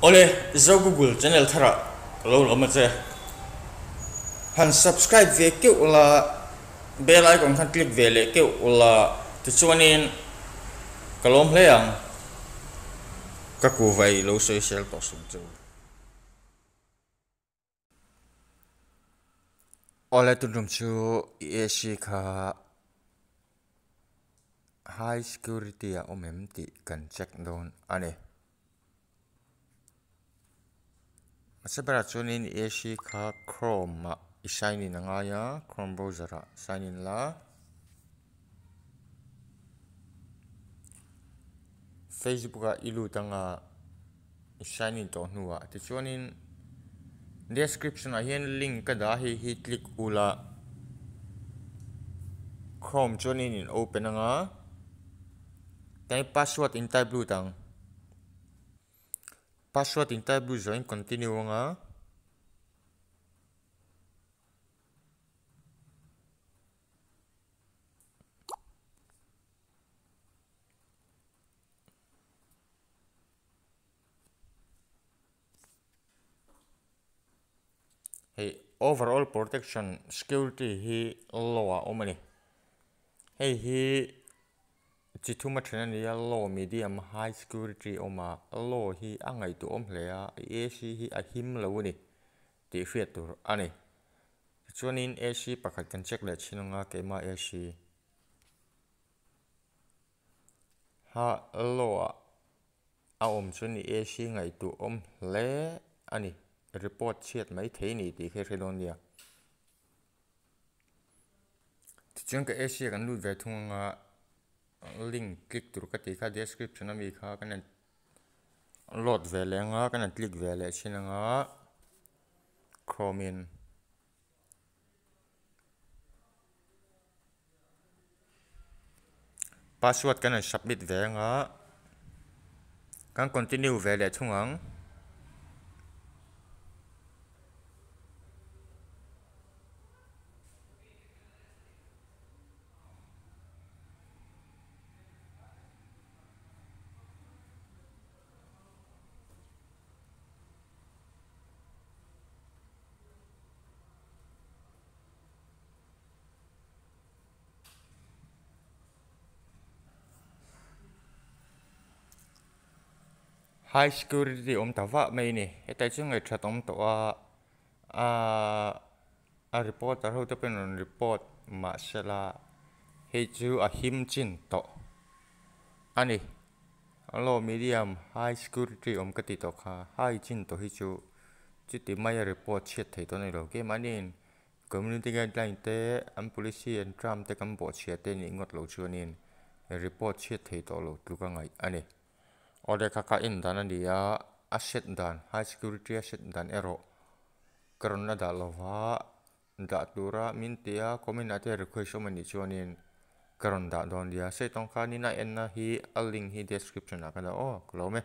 Awle, Zo Google channel tharah ka lo lawm a che. Han subscribe ve keuh ula, bell icon khan click ve leh keuh ula, tichuanin ka lawm hle ang. Ka kuhvai lo sawisel tawh sung chu. Awle tuntum chu AC kha high security a awm em tih kan check dawn a ni. Hmasa berah chuanin AC kha chrome ah i sign in a ngai a chrome browser ah sign in la facebook ah i lut anga. I sign in tawh hnuah tichuanin description ah hian link ka dah a hei hi click ula chrome chuanin in open anga tlai password in type lut ang password in type lut zawhin continue anga. Hei overall protection security hi low ah a awm a ni hei hi chi thum a then a ni a low medium high security a awm a low hi a ngaihtuah awm hle a A_C hi a him lo a ni tih hriat tur a ni tichuanin A_C pakhat kan check leh thin ang a keimah A_C. Ha low ah a awm chu ni AC ngaihtuah awm hle a ni report chhiat mai thei ni tih kha i hre dawn nia. Tichuan ka AC ah kan lut ve thung anga link click tur ka tih kha description ami kha kan han load ve leh anga kan han click ve leh thin anga chrome in. Password kan han submit ve anga kan continue ve leh thung ang. High security awm ta vah mai a ni hetah chuan ngaihṭhat awm tawh a ahh a reporter ho te pawhin rawn report mahsela hei chu a him chin tawh a ni low medium high security awm ka tih tawh kha high chin tawh hi chu chuti maia report chhiat theih tawh a ni lo keimahniin. Community guideline te, an policy an term te kan bawhchhia te nih ngawt loh chuanin report chhiat thei tawh lo tluk a ngaih a ni. Aw lehkha kha en dan a ni a, a set dan, high security a set dan erawh ka rawn la dah lova, dah tura min ti a, comment ah te request awm a nih chuanin ka rawn dah dawn nia. Sawi tawng khanin a enna hi a link hi description ah ka dah aw, ka lawm e.